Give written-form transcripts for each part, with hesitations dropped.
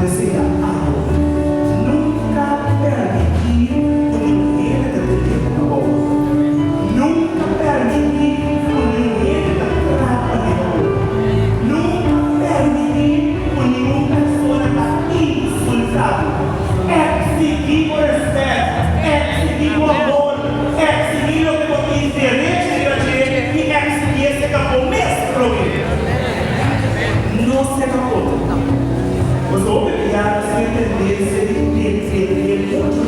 deseá abo. Nunka permití ku niun hende ta tene bo abou. Nunka permití ku niun hende ta trapa riba bo. Nunka permití ku niun persona ta insultá bo. Eksigí bo rèspèt, eksigí bo amor, eksigí loke bo tin derecho riba dje i eksigí esei ka bo mes promé. No seka otro. Pasobra hopi bia nos tin e tendensia di dependé muchu di otro.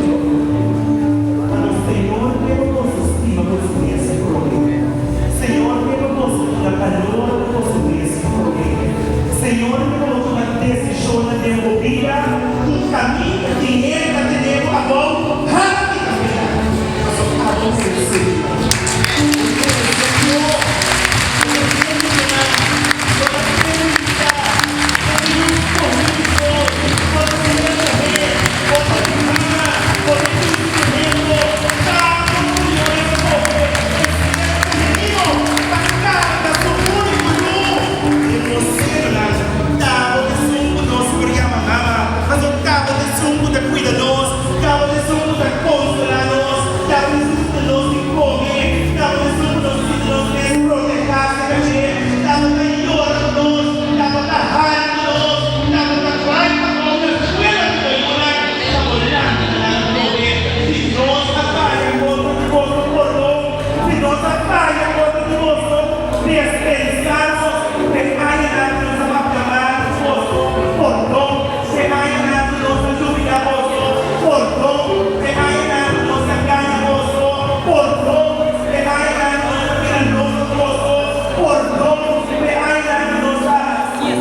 Pa nos Señor ke pa boso stima boso mes promé. Señor ke pa boso duna balor na boso mes promé. Señor ke pa bo tuma desishonnan den bo bida ku kaminda tin hende ta tene bo abou hala di kaminda. Pasobra abo meresé. Bo meresé mihó. Bo ta bendicioná. Bo ta felisitá. Bo ta yu polítiko. Bo ta muher muhé. Bo ta mama. Bo ta instrumento. Ta bo Señor a skohe e ser femenino pa karga su úniko yu. Den nos sielunan, ta bo esun ku nos por yama mama, pasobra ta bo esun ku ta kuida nos, ta bo esun ku ta konsolá nos, ta bo esun ku ta nos di kome, ta bo esun ku nos sinti nos mes protehá serka dje, ta bo ta yora ku nos, ta bo ta hari ku nos, ta bo ta bai pa bo na skuela ku bo yunan, ta bo lanta nan atrobe. Si nos a faya kontra di boso, pordon. Si nos a faya kontra di boso, despensá nos. Te añanan ku nos a papia mal ku boso, pordon. Te añanan ku nos a lubidá boso, pordon. Te añanan ku nos a gaña boso, pordon. Te añanan ku nos a bira loko ku boso, pordon. Te añanan ku nos a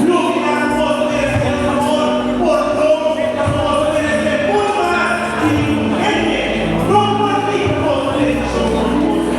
lubidá ku boso meresé nos amor, pordon. Pasobra boso meresé muchu mas di ningun hende. No por kita boso bendishon for di boso.